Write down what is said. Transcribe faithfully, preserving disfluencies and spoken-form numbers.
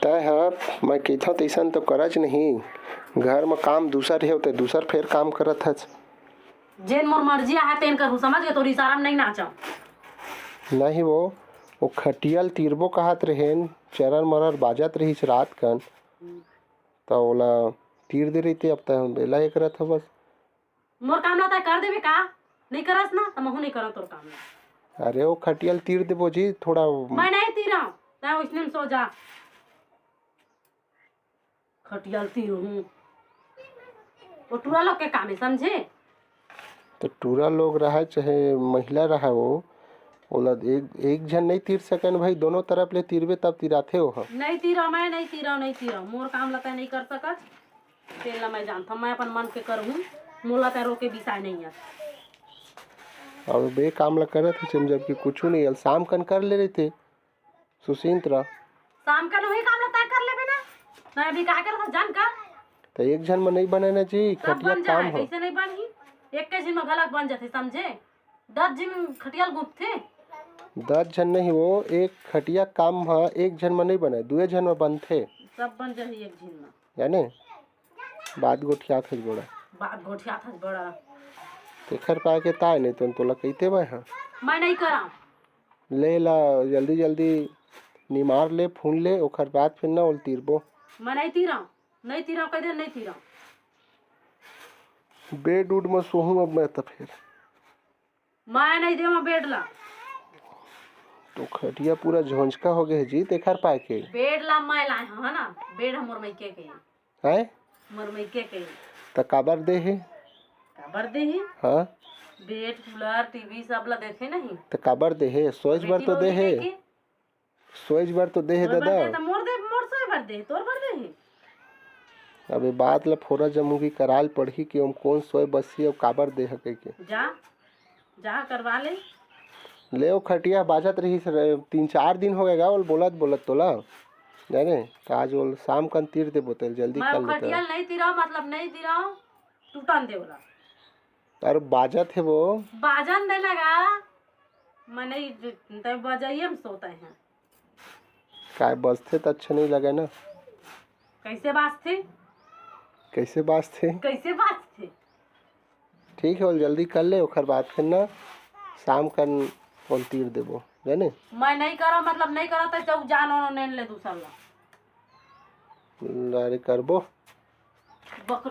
तैं ह, मैं कहिथंव तइसन तो करच नहीं। घर म काम दूसर हे, ते दूसर फेर काम करत हच। जेन मोर मर्जी आहे तेन करहूँ, समझ गे? तोर इशारा म नहीं नाचंव। नहीं वो, वो खटिया ल तीरबो कहत रहेन, चरर मरर बाजत रहिस रात कन, त ओला तीर दे रहिते, अब त हम एला एक रथ बस। मोर काम ला तैं कर देबे का? नहीं करस ना, त महूँ नहीं करंव तोर काम ला। अरे, वो खटिया ल तीर देबो जी, थोड़ा। मैं नहीं तीरंव, तैं ओइसने म सो जा। खटिया ल तीरहूँ, वो टूरा लोग के काम हे, समझे? त टूरा लोग रहय चाहे महिला रहय, वो, ओला एक, एक झन नहीं तीर सकय न भाई, दोनों तरफ ले तीरबे तब तीराथे ओह। नहीं तीरंव, मैं नहीं तीरंव, नहीं तीरंव, मोर काम ला तैं नहीं कर सकस। तेन ला मैं जानथंव, मैं अपन मन के करहूँ, मोला तैं रोके बिसाय नहीं हे। अब बे काम ला करत हे, जबकि कुछू नहीं, अल शाम कन कर ले रहिते, सुसिंत रह। शाम कन वही काम ला तैं कर लेबे ना, मैं अभी का करत हंव जान कर। त एक झन म नहीं बनय ना जी, तब खटिया बन काम जाए, हो। कइसे नहीं बनही? एक के झिन म घलक बन जाथे, समझे? दस झिन खटिया ल गुंथथे। दस झन नहीं वो, एक खटिया काम ह एक झन म नहीं बनय, दुए झन म बनथे। सब बन जाही एक झिन म। जाने? बात गोठियात हस बड़ा। बात गोठियात हस बड़ा। तेखर पाय के ताय नहीं तो तोला कहिते मैं ह। मैं नहीं करंव। ले ला, जल्दी जल्दी निमार ले, फून ले, ओखर बाद फिर ना ओल तीरबो। मैं नहीं तीरंव, नहीं तीरंव, कह दे नहीं तीरंव। बेड उड म सोहूं अब मैं त फेर। मैं नहीं देवंव बेड ला। तो खटिया पूरा झोंझका हो गए हे जी, तेखर पाय के। बेड ला मैं लाए हंव, है ना? बेड ह मोर मइके के। हैं? मोर मइके के। त काबर दे हे? काबर दे हे? हाँ। बेड, कूलर, टीवी सब ला देथे नहीं। त काबर दे हे? सोच बर बेटी तो दे बहू हे। देखे। सोच बर तो दे हे मोर बर दादा। दे त मोर दे, मोर सोए बर दे, तोर बर दे हे। अब ये बात ला फोरा जमुगी कराल पड़ही कि ओम कौन सोए बसी अउ काबर दे हे कहिके। जा, जा करवा ले। ले वो खटिया बाजत रहिस रे, तीन चार दिन हो गए गा, ओल बोलत बोलत तोला। जाने, त आज ओल शाम कन तीर देबो तेल जल्दी मैं कर वो लेता। खटिया नहीं तीरंव, मतलब नहीं तीरंव, टूटन दे ओला। अरे बाजत हे वो। बाजन दे ना गा, मैं नहीं, तैं बजाइए हम सोते हैं। काय बजथे त अच्छा नहीं लगे ना। कैसे बाजथे? कैसे बाजथे? कैसे बाजथे? ठीक है, ओल जल्दी कर ले, ओखर बाद फिर ना शाम कन ओल तीर देबो, जाने? मैं नहीं करा, मतलब नहीं करा, तो चौक जान ओनो नेन ले दूसर ला। अरे करबो। बकर